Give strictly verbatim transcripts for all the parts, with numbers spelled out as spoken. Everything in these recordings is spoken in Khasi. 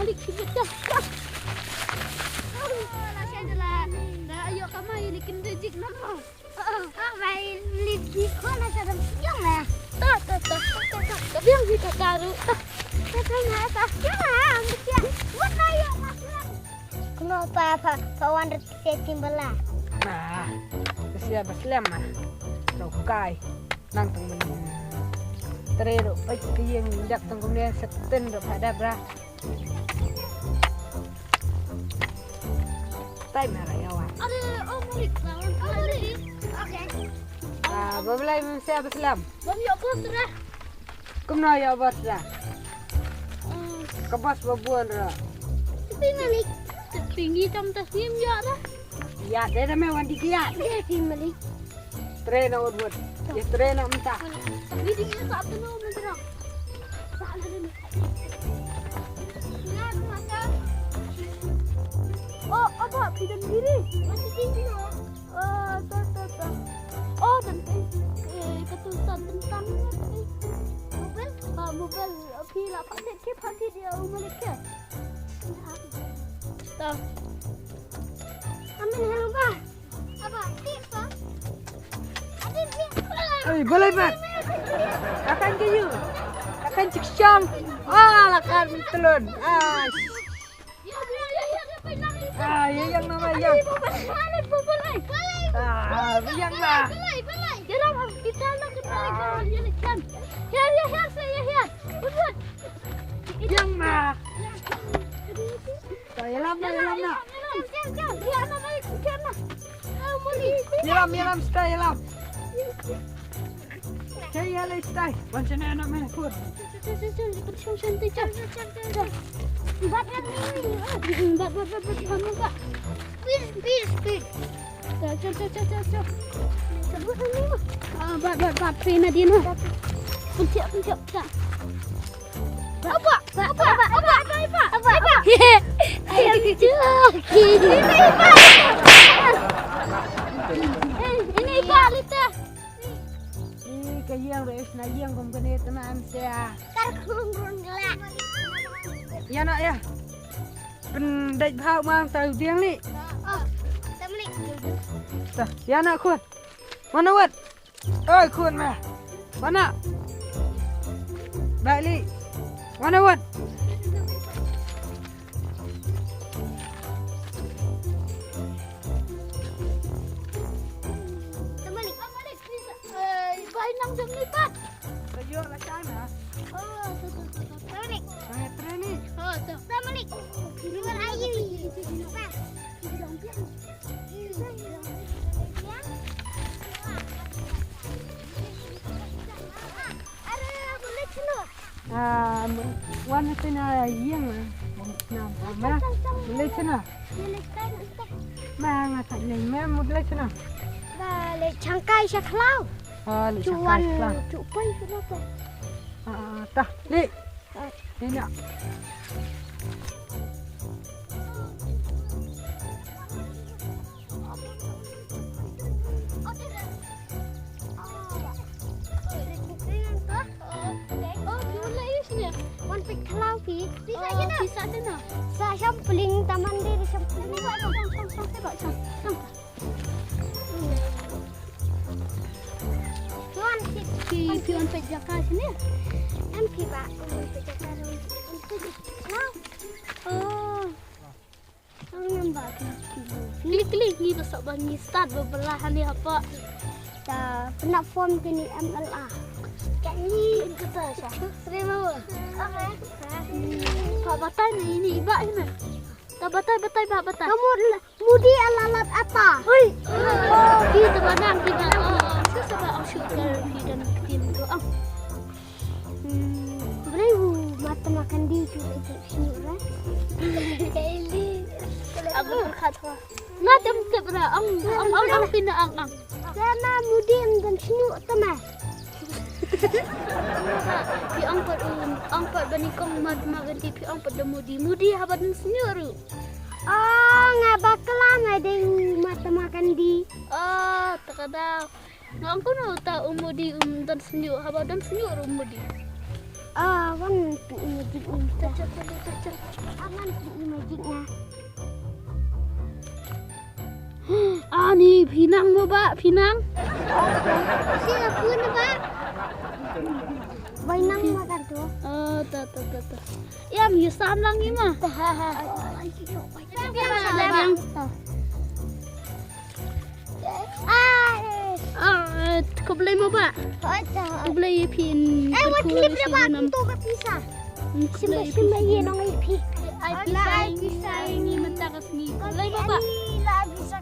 Oh, la sha da la. Da ayo kama ini kin rejik namo. Oh, oh, bai lip ki ko na sa dam siang na. Ta, ta, ta, ta, ta, ta. Biang hi ta karu. Ta, ta, ta, na sa siang na. Ang siang. Wat na yo mas lang. Kuno pa, pa, pa wan ret se timbala. Ah, kesian ba slem ah. Tau kai. Nang tang men. Tere ro, pai ke yang dak tang kumne setin ro pada bra. Tai mara yawa. Are, oh, Malik, lawan. Oh, Malik. Okay. Ah, ba belai men sia ba slem. Bam yok bos ra. Kumno yok bos ra? Hmm. Ka bos ba bun ra. Tapi Malik. Tinggi tam tas nim yok ra. Ya, dei da me wan di kiat. Iya, di Malik. Train na ut ut. Ya, train na mentah. Tapi di sini tak penuh mentera. Tak ada ni. Nak makan. Oh, apa? Pidam diri. Masih tinggi, oh. Oh, tu, tu, tu. Oh, dan, eh, ketulisan tentang ni. Mobil? Ah, mobil. Phi la pakai ke pakai dia umur ke. Tu. Amin hello ba. Apa? Tip ba? Ada tip. Oi, boleh, Mat. Akan kayu. Akan cik syang. Ah, lakar mentelun. Ah. Ah, ya yang nama yang. Ah, yang lah. Yang mah. Yalam na, yalam na. Yalam, yalam, stay, yalam. Stay, yalam, stay. Wan sini anak main kur. Bat, bat, bat, bat, bat, bat, bat. Speed, speed, speed. Jom, jom, jom, jom, jom, jom. Ah, bat, bat, bat, pin na din, ha. Pencet, pencet, pencet. Apa? Apa? Apa? Apa? Apa? Apa? Apa? Ayam joki. Eh, ini Iba Lita. Ih, ka ïing ruh is na ïing kum kane tena em sia. Kar khum run la. Ïa na ïa. Pyndaih bha ma ta u dieng ni. Oh, ta mlik. Ta, ïa na khun. Mana wat? Oi khun ma. Mana? Balik. Mana wat? Terbalik. Eh, kau inang jam ni, Pak. Kau jual lah sana. Oh, tu, tu, tu, tu. Terbalik. Sangat training. Oh, tu. Terbalik. Luar air. Pak. Ah, wan na tena ïing na. Na, na, na. Boleh cina. Ma nga sa ïing me, boleh cina. Ba le changkai sha khlaw. Ah, le changkai sha khlaw. Chuan, chupai sha khlaw. Ah, ah, tah, le. Ah. Ni na. Wan peit khlaw phi. Pisa shano? Sa shampling, taman de shampling. Shong, shong, shong, shong. Wan peit. Phi, phi wan peit jaka shane? Em phi ba, wan peit jaka. Wan peit khlaw. Oh. Klik, klik, ngi ba sah ba ngi start ba bela hani apa. Ta pynah form kini M L A. Kani kata sa. Terima kasih. Oke. Pak batai ni ini Iba ini. Ta batai, batai, Pak batai. Kamu mudi ala lat ata. Hoi. Oh, kita banang kita. Oh, susah ba ang sugar kita dan tim tu ang. Hmm, breu mata makan di tu, itu sini orang. Kaili. Aku berkat. Nga tem tep ra ang, ang, ang, ang pina ang, ang. Sana mudi em dan sinu tama. Phi ang pat, um, ang pat bani kong mat makan di phi ang pat da mudi. Mudi haba dan sinu ru. Oh, nga bakla nga dei mata makan di. Oh, takada. Nga ong kumno ta u mudi um don sniuh, haba don sniuh ruh u mudi. Ah, wan u mudi Aman i magic na. Ani phi nang mo ba, phi nang? Sila pun ba. Bai nang ma kan tu. Oh, ta ta ta ta. Ïa mi sam lang i ma. Ai. Ah, khublei mo ba. Khublei phin. Ai, wat clip de ba, tu ka pisa. Simba simba ye nong ai phi. Ai pisa, ai pisa ni mynta ka sngi. Khublei mo ba. Ai la pisa.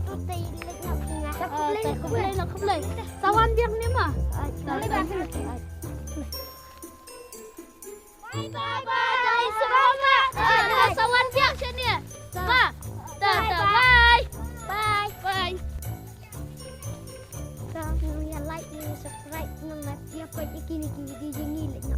Khublei, khublei, khublei. Sawan biang ni ma. Bye bye bye. Sa wan biang sini. Ba. Ta ta bye. Bye bye. Sa nang ya like nang subscribe nang na pia pa iki ni ki video ni le na.